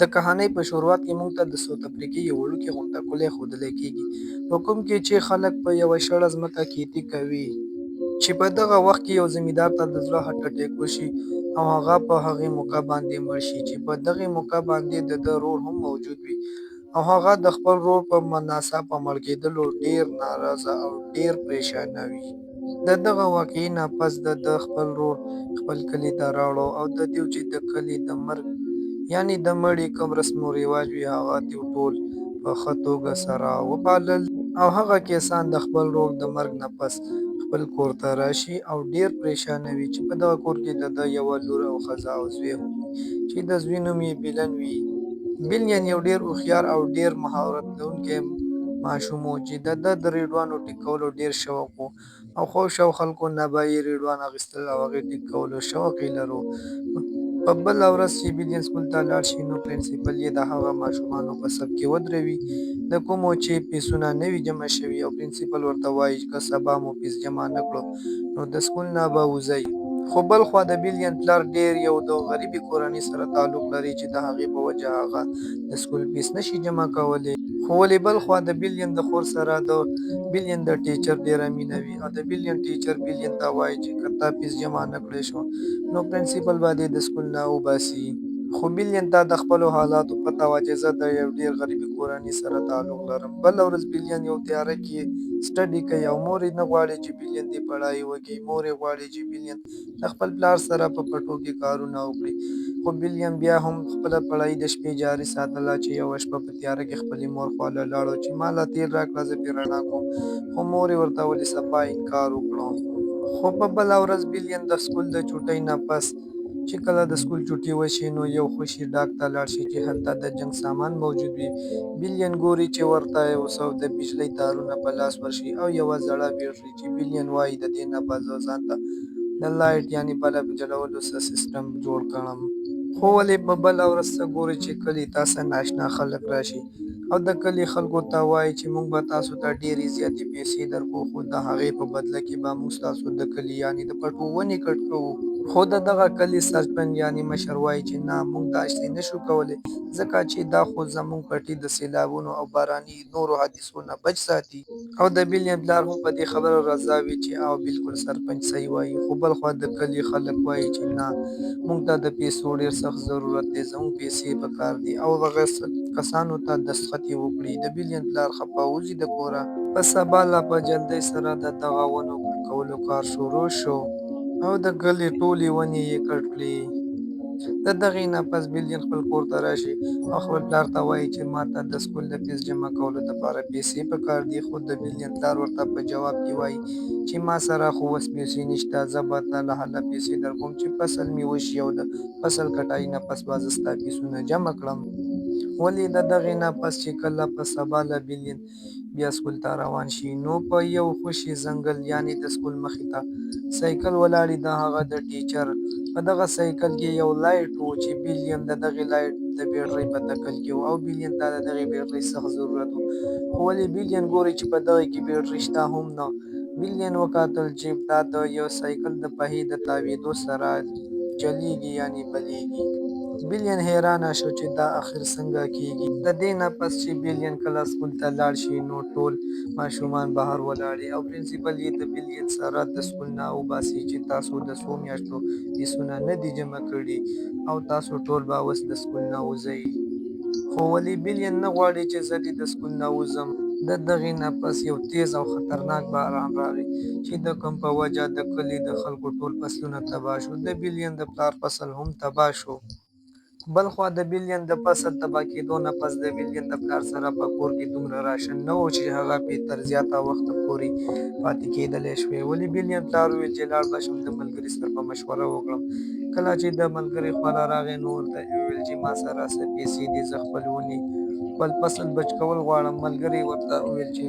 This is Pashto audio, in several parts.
د کهانۍ په شروعات کې موږ ته د سوت افریقې یو وړوکی غونډه کلی ښودلی کېږي، په کوم کې چې خلک په یوه شړه ځمکه کیتی کوي، چې په دغه وخت کې یو زمیندار ته د زړه هارټ اټیک وشي او هغه په هغې موقع باندې مړ شي، چې په دغې موقع باندې د ده ورور هم موجود وي او هغه د خپل ورور په ناڅاپه مړ کېدلو ډېر ناراضه او ډېر پریشانه وي. د دغه واقعې نه پس د ده خپل ورور خپل کلي ته راوړو او د دیو چې د کلي د مرګ یعنی د مړي کوم رسم و رواج وي هغه دیو ټول په ښه توګه سره وپالل، او هغه کسان د خپل ورور د مرګ نه پس خپل کور ته راشي او ډېر پریشانه وي، چې په دغه کور کې د ده یوه لور او ښځه او زوی هم وي، چې د زوی نوم یې بیلن وي. بیلین یو ډېر هوښیار او ډېر مهارت لرونکی ماشوم و، چې د ده د ریډوانو ټیک کولو ډېر شوق و او خوش او خلکو نه به یې ریډوان اخیستل او هغې ټیک کولو شوق یې لرو. په بله ورځ چې بیلین سکول ته لاړ شي نو پرنسپل یې د هغه ماشومانو په صف کې ودروي د کومو چې فیسونه نه وي جمع شوي، او پرنسپل ورته وایي که سبا مو فیس جمع نه کړو نو د سکول نه به وځئ. خو بل خوا د بیلین پلار ډېر یو د غریبې کورنۍ سره تعلق لري، چې د هغې په وجه هغه د سکول فیس نشي جمع کولی. خو ولې بل خوا د بیلین د خور سره د بیلین د ټیچر ډېره مینه وي او د بیلین ټیچر بیلین ته وایي چې که تا فیس جمع نه کړی شو نو پرنسپل به دې د سکول نه وباسي. خو بیلین ته د خپلو حالاتو پته وه چې زه د یو ډېر غریبې کورنۍ سره تعلق لرم. بله ورځ بیلین یو تیاره کې سټډي کوي او مور یې نه غواړي چې بیلین دې پړای وکړي، مور یې غواړي چې بیلین د خپل پلار سره په پټو کې کارونه وکړي. خو بیلین بیا هم خپله پړای د شپې جاري ساتله، چې یوه شپه په تیاره کې خپلې مور خواله لاړو چې ماله تیل راکړه، زه پرې رڼا کوم، خو مور یې ورته ولې صفا انکار وکړو. خو په بله ورځ بیلین د سکول د چوټۍ نه پس چې کله د سکول چوټي وشي نو یو خوشي ډاک ته لاړ شي چې هلته د جنګ سامان موجود وي. بیلین ګوري چې ورته یو څو د بجلۍ تارونه په لاس ورشي او یوه زړه بیټري، چې بیلین وایي د دې نه به زه ځان ته د لایټ یعنی بلب جلولو څه سیستم جوړ کړم. خو ولې په بله ورځ څه ګوري چې کلي ته څه ناشنا خلک راشي او د کلي خلکو ته وایي چې موږ به تاسو ته ډېرې زیاتې پیسې درکو، خو د هغې په بدله کې به موږ ستاسو د کلي یعنی د پټو ونې کټ کوو. خو د دغه کلي سرپنچ یعنی مشر وایي چې نه، موږ داسې نه شو کولی، ځکه چې دا خو زموږ پټي د سیلابونو او باراني نورو حادثو نه بچ ساتي. او د بیلین پلار هم په دې خبره رضا وي چې او بالکل سرپنچ صحیح وایي. خو بلخوا د کلي خلک وایي چې نه، موږ ته د پیسو ډېر سخت ضرورت دی، زموږ پیسې پکار دي، او هغه کسانو ته دستخط یې وکړي. د بیلین پلار خپه وځي د کوره. په سبا لا په جلدۍ سره د دغه ونو کټ کولو کار شروع شو او د کلي ټولې ونې یې کټ کړې. د دغې نه پس بیلین خپل کور ته راشي او خپل پلار ته وایي چې ما ته د سکول د فیس جمع کولو دپاره پیسې پکار دي. خو د بیلین پلار ورته په جواب کې وایي چې ما سره خو اوس پیسې نشته، زه به ته له هله پیسې درکوم چې فصل مې وشي او د فصل کټای نه پس به زه ستا فیسونه جمع کړم. ولې د دغې نه پس چې کله په سبا له بیلین بیا سکول ته روان شي نو په یو خوشي ځنګل یعنی د سکول مخې ته سایکل ولاړی د هغه د ټیچر. په دغه سایکل کې یو لایټ و چې بیلین د دغې لایټ د بیټرۍ په تکل کې و او بیلین ته د دغې بیټرۍ سخت ضرورت و. خو ولې بیلین ګوري چې په دغې کې بیټري شته هم نه. بیلین وکتل چې دا د یو سایکل د پهیې د تاوېدو سره جلیږي یعنی بلیږي. بیلین حیرانه شو چې دا اخر څنګه کیږي. د دې نه پس چې بیلین کله سکول ته لاړ شي نو ټول ماشومان بهر ولاړ او پرنسپل یې د بیلین سره د سکول نه وباسي چې تاسو د څو میاشتو فیسونه نه دي جمع کړي او تاسو ټول به اوس د سکول نه وځئ. خو ولې بیلین نه غواړي چې زه دې د سکول نه وځم. د دغې نه پس یو تیز او خطرناک باران راغی چې د کوم په وجه د کلي د خلکو ټول فصلونه تباه شو. د بیلین د پلار فصل هم تباه شو. بلخوا د بیلین د فصل تباه کېدو نه پس د بیلین د پلار سره په کور کې دومره راشن نه و چې هغه پې تر زیاته وخته پورې پاتې کېدلی شوی. ولې بیلین پلار وویل چې لاړ به شم د ملګري سره به مشوره وکړم. کله چې د ملګري خواله راغی نو ورته یې وویل چې ما سره څه پیسې دي، زه خپل ونې خپل فصل بچ کول غواړم. ملګري ورته وویل چې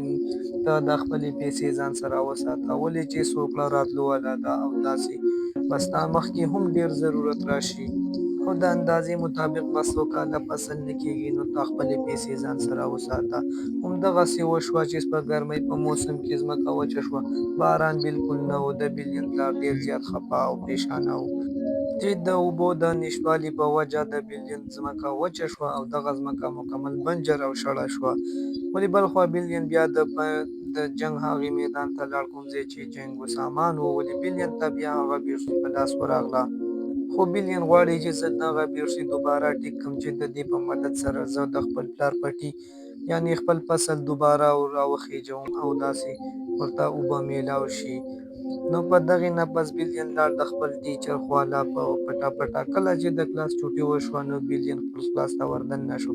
ته د خپلې پیسې ځان سره وساته، ولې چې سوکړه راتلو والا ده او داسې به ستا مخکې هم ډېر ضرورت راشي، خو د اندازې مطابق به څو کاله فصل نه کېږي، نو ته خپلې پیسې ځان سره وساته. همدغسې وشوه چې په ګرمۍ په موسم کې ځمکه وچه شوه، باران بالکل نه و. د بیلین پلار ډېر زیات خپه او پریشانه و. چې د اوبو د نشتوالي په وجه د بلین ځمکه وچه شوه او دغه ځمکه مکمل بنجر او شړه شوه. ولې بلخوا بلین بیا د جنګ هغې میدان ته لاړ، کوم ځای چې جنګ و سامان و. ولې بلین ته بیا هغه بیټري په لاس ورغله، خو بلین غواړي چې زه دغه بیټري دوباره ټیک کړم، چې د دې په مدد سره زه د خپل پلار پټي یعنی خپل فصل دوباره راوخیجوم او داسې ورته اوبه میلاو شي. نو په دغې نه پس بلین لاړ د خپل ټیچر خواله په پټه پټه. کله چې د کلاس چوټي وشوه، نو بلین خپل کلاس ته وردننه شو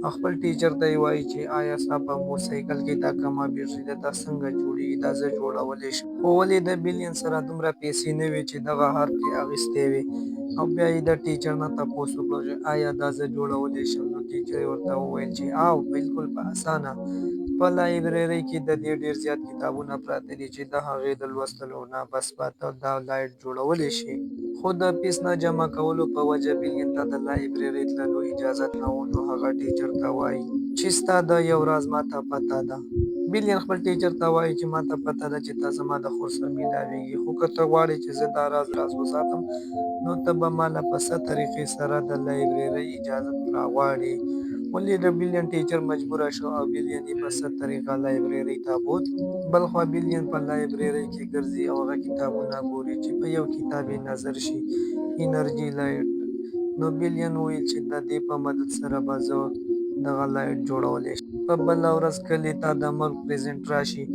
او خپل ټیچر ته یې وایي چې آیا ستا په موټرسایکل کې دا کومه بیټري ده، دا څنګه جوړېږي؟ دا زه جوړولی شم. خو ولې د بلین سره دومره پیسې نه وي چې دغه هر پرې اخیستی وي، او بیا یې د ټیچر نه تپوس وکړو چې آیا دا زه جوړولی شم؟ نو ټیچر یې ورته وویل چې آو، بالکل په اسانه، په لایبرېرۍ کې د دې ډېر زیات کتابونه پراته دي چې د هغې د لوستلو نه بس به ته دا لایټ جوړولی شي. خو د فیس نه جمع کولو په وجه بلین ته د لایبرېرۍ تللو اجازت نه و. نو هغه ټیچر ته وایي چې ستا د یو راز ماته پته ده. بلین خپل ټیچر ته وایي چې ماته پته ده چې ته زما د خور سره میلاویږي، خو که ته غواړې چې زه دا راز راز وساتم، نو ته به ماله په څه طریقې سره د لایبرېرۍ اجازت راغواړې. ولې د بلین ټیچر مجبوره شو او بلین یې په څه طریقه لایبرېرۍ ته بوت. بلخوا بلین په لایبرېرۍ کې ګرځي او هغه کتابونه ګوري چې په یو کتاب یې نظر شي، انرژي لایټ. نو بلین وویل چې د دې په مدد سره به زه دغه لایټ جوړولی شم. په بله ورځ کلي ته د ملک پریزیډنټ راشي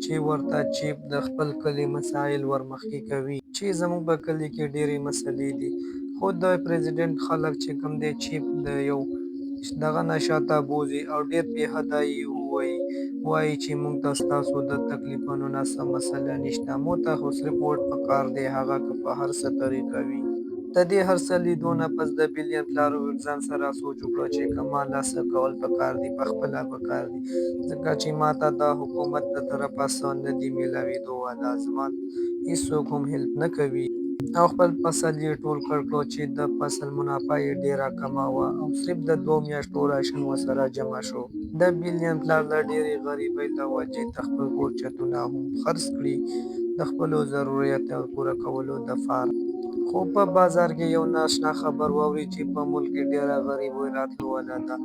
چې ورته چیف د خپل کلي مسایل ورمخکې کوي چې زموږ په کلي کې ډېرې مسلې دي، خو د پریزیډنټ خلک چې کوم دی چیف د یو دغه نه شاته بوځي او ډېر بې حده یې ووایي، وایي چې موږ ته ستاسو د تکلیفونو نه څه مسله نشته، موږ ته خو صرف ووټ پکار دی، هغه که په هر څه طریقه وي. د دې هر څه لیدو نه پس د بلین پلار ځان سره سوچ وکړو چې که ما له څه کول پکار دي، په خپله پکار دي، ځکه چې ما ته د حکومت د طرفه څه نه دي میلاوېدو والا، زما هیڅوک هم هیلپ نه کوي. او خپل فصل یې ټول کړ کړو چې د فصل منافع یې ډېره کمه وه او صرف د 2 میاشتو راشن ورسره جمع شو. د بلین پلار له ډېرې غریبۍ له وجې د خپل کور چتونه هم خرڅ کړي د خپلو ضرورتو پوره کولو دپاره. خو په بازار کې یو ناشنا خبر واوري چې په ملک کې ډېره غریبۍ راتلو والا ده.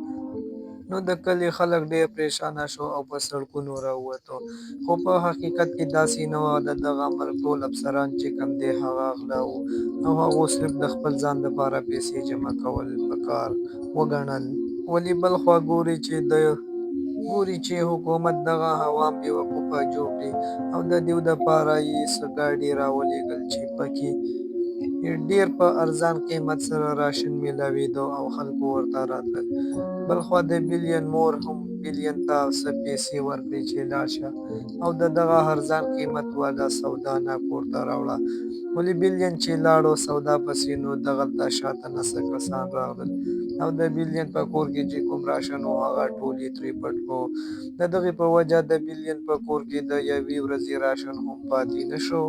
نو د کلي خلک ډېر پریشانه شو او په سړکونو راووتو، خو په حقیقت کې داسې نه وه. د دغه ملک ټول افسران چې کوم دی هغه غله وو او هغو صرف د خپل ځان دپاره پیسې جمع کول پکار وګڼل. ولې بلخوا ګوري چې حکومت دغه عوام بې وقوفه جوړ کړي او د دیو دپاره یې څه ګاډي راولېږل چې پکې ډېر په ارزان قیمت سره راشن میلاوېده او خلکو ورته راتلل. بلخوا د بلین مور هم بلین ته څه پیسې ورکړې چې لاړ شه او د دغه ارزان قیمت والا سودا نه کور ته راوړه. ولې بلین چې لاړو سودا پسې، نو دغلته شاته نه څه کسان راغلل او د بلین په کور کې چې کوم راشن و هغه ټول یې ترې پټ کړو. د دغې په وجه د بلین په کور کې د یوې ورځې راشن هم پاتې نه شو،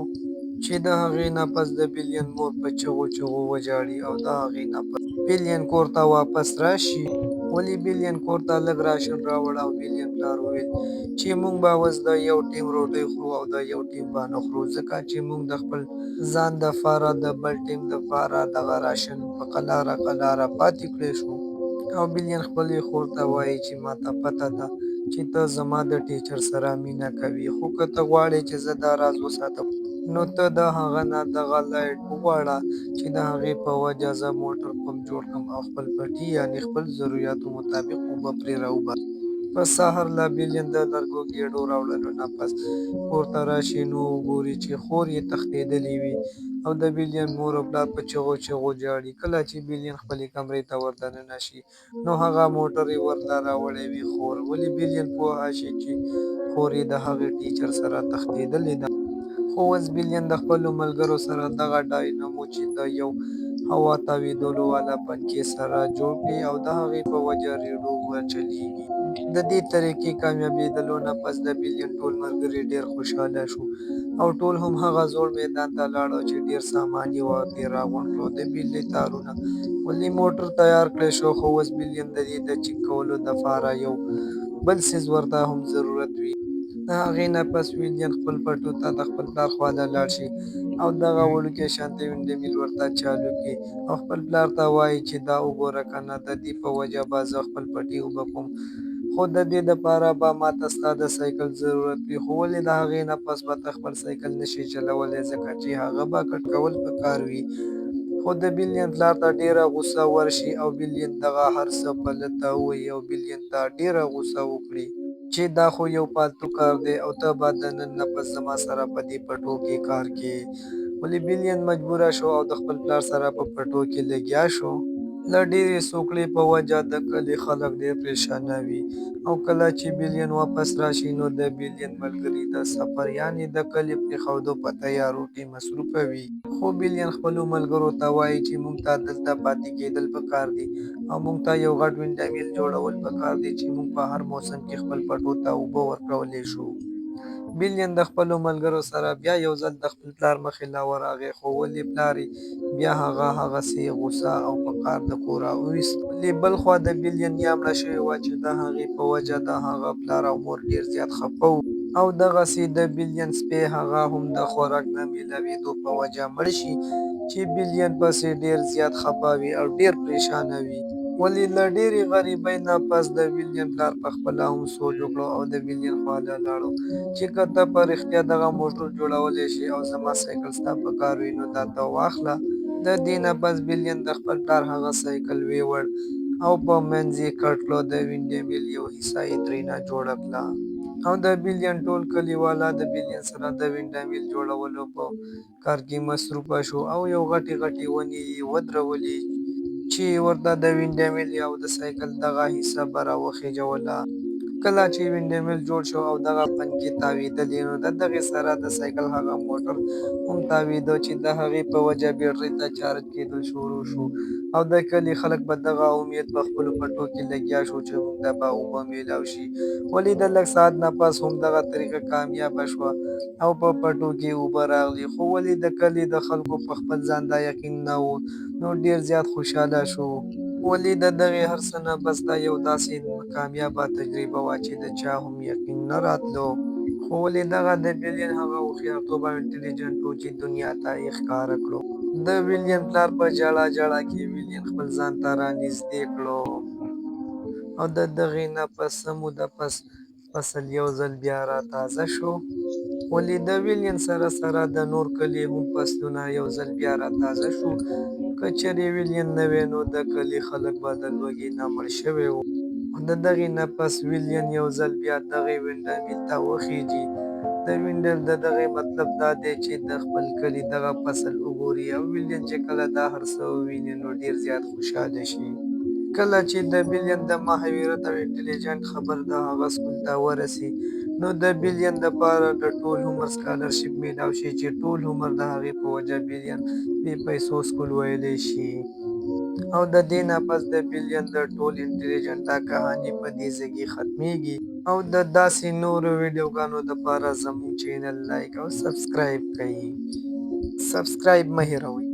چې د هغې نه پس د بلین مور په چغو چغو وژاړي او د هغې نه پس بلین کور ته واپس راشي. ولې بلین کور ته لږ راشن راوړ او بلین پلار وویل چې مونږ به اوس د یو ټیم روټۍ خورو او د یو ټیم به نه خورو، ځکه چې مونږ د خپل ځان دپاره د بل ټیم دپاره دغه راشن په قلاره قلاره پاتې کړی شو. او بلین خپلې خور ته وایي چې ماته پته ده چې ته زما د ټیچر سره مینه کوي، خو که ته غواړې چې زه دا راز وساتم، نو ته د هغه نه دغه لایټ وغواړه چې د هغې په وجه زه موټر پمپ جوړ کړم او خپل پټي یعنی خپل ضروریاتو مطابق اوبه پرې راوباسم. په سهار له بلین د لرګو ګېډو راوړلو نه پس کور ته راشي، نو وګوري چې خور یې تښتېدلې وي او د بلین مور او پلار په چغو چغو ژاړي. کله چې بلین خپلې کمرې ته ور دننه شي، نو هغه موټر یې ورله راوړی وي خور. ولې بلین پوهه شي چې خور یې د هغې ټیچر سره تښتېدلې ده. خو اوس بلین د خپلو ملګرو سره دغه ډاینامو چې د یو هوا تاوېدلو والا پنکې سره جوړ کړي او د هغې په وجه ریډیو چلیږي. د دې طریقې کامیابېدلو نه پس د بلین ټول ملګري ډېر خوشحاله شو او ټول هم هغه زوړ میدان ته لاړو چې ډېر سامان یې ورته راغونډ کړو، د بجلۍ تارونه. ولې موټر تیار کړی شو، خو اوس بلین د دې د چک کولو دپاره یو بل څیز ورته هم ضرورت وي. د هغې نه پس ویلین خپل پټو ته د خپل پلار خواله لاړ شي او دغه وړوکی شانتی وینډمیل ورته چالو کړي او خپل پلار ته وایي چې دا وګوره کنه، د دې په وجه به زه خپل پټي اوبه کوم، خو د دې دپاره به ماته ستا د سایکل ضرورت وي. خو ولې د هغې نه پس به ته خپل سایکل نشې چلولی، ځکه چې هغه به کټ کول پکار وي. خو د بیلین پلار ته ډېره غوسه ورشي او بیلین دغه هر څه پله ته ووایي او بیلین ته ډېره غوسه وکړي چې دا خو یو پالتو کار دی او ته به د نن نه پس زما سره په دې پټو کې کار کې. ولې بیلین مجبوره شو او د خپل پلار سره په پټو کې لګیا شو. له ډېرې سوکړې په وجه د کلي خلک ډېر پریشانه وي او کله چې بیلین واپس راشي نو د بیلین ملګري د سفر یعنې د کلي پرېښودو په تیارو کې مصروفه وي. خو بیلین خپلو ملګرو ته وایي چې موږ ته دلته پاتې کېدل پکار دي او موږ ته یو غټ وینډمیل جوړول پکار دي چې موږ په هر موسم کې خپل پټو ته اوبه ورکولی شو. بیلین د خپلو ملګرو سره بیا یو ځل د خپل پلار مخې له ورغی، خو ولې پلار یې بیا هغه هغسې غوسه او په قار د کوره وویست. ولې بلخوا د بیلین نیا مړه شوې وه چې د هغې په وجه د هغه پلار او مور ډېر زیات خفه وو او دغسې د بیلین سپی هغه هم د خوراک نه میلاوېدو په وجه مړ شي چې بیلین پسې ډېر زیات خفه وي او ډېر پریشانه وي. ولې له ډېرې غریبۍ نه پس د ویلین پلار په خپله هم سوچ وکړو او د ویلین خوا له لاړو چې که ته په رښتیا دغه موټر جوړولی شې او زما سایکل ستا په کار وي نو دا ته واخله. د دې نه پس بیلین د خپل پلار هغه سایکل ویوړ او په منځ یې کټ کړو، د وینډمیل یو حصه یې ترېنه جوړه کړه او د بیلین ټول کلیواله د بیلین سره د وینډمیل جوړولو په کار کې مصروفه شو او یو غټې غټې ونې یې ودرولې چې ورته د وینډمیل او د سایکل دغه حصه به راوخېجوله. کله چې وینډمیل جوړ شو او دغه پنکې تاوېدلې نو د دغې سره د سایکل هغه موټر هم تاوېده چې د هغې په وجه بیټرۍ ته چارج کېدل شروع شو او د کلي خلک په دغه امید په خپلو پټو کې لګیا شو چې موږ ته به اوبه میلاو شي. ولې د لږ ساعت نه پس هم دغه طریقه کامیابه شوه او په پټو کې اوبه راغلې. خو ولې د کلي د خلکو په خپل ځان دا یقین نه و نو ډېر زیات خوشحاله شو. ولې د دغې هر څه نه پس دا یو داسې کامیابه تجربه وه چې د چا هم یقین نه راتلو. خو ولې دغه د بیلین هغه هوښیارتوب او انټیلیجنټ و چې دنیا ته یې ښکاره کړو. د ویلین پلار په ژړا ژړا کې ویلین خپل ځان ته رانږدې کړو او د دغې نه پس څه موده پس فصل یو ځل بیا را تازه شو. ولې د ویلین سره سره د نور کلي هم فصلونه یو ځل بیا را تازه شو. که چېرې ویلین نه وی نو د کلي خلک به د لوږې نه مړ شوي وو. خو د دغې نه پس ویلین یو ځل بیا دغې وینډمیل ته وخیژي. د وینډل د دغې مطلب دا دی چې د خپل کلي دغه فصل وګوري او ویلین چې کله دا هر څه وویني نو ډېر زیات خوشحاله شي. کله چې د بیلین د ماهویرت او انټیلیجنټ خبر د هغه سکول ته ورسي نو د بیلین د پاره د ټول عمر سکالرشپ میلاو شي چې ټول عمر د هغې په وجه بیلین بې پیسو سکول ویلی شي. او د دې نه پس د بیلین د ټول انټیلیجنټ دا کهانی په دې ځای ختمیږي. او د داسې نورو ویډیوګانو د پاره زموږ چینل لایک او سبسکرایب کړئ. سبسکرایب مه هېروئ.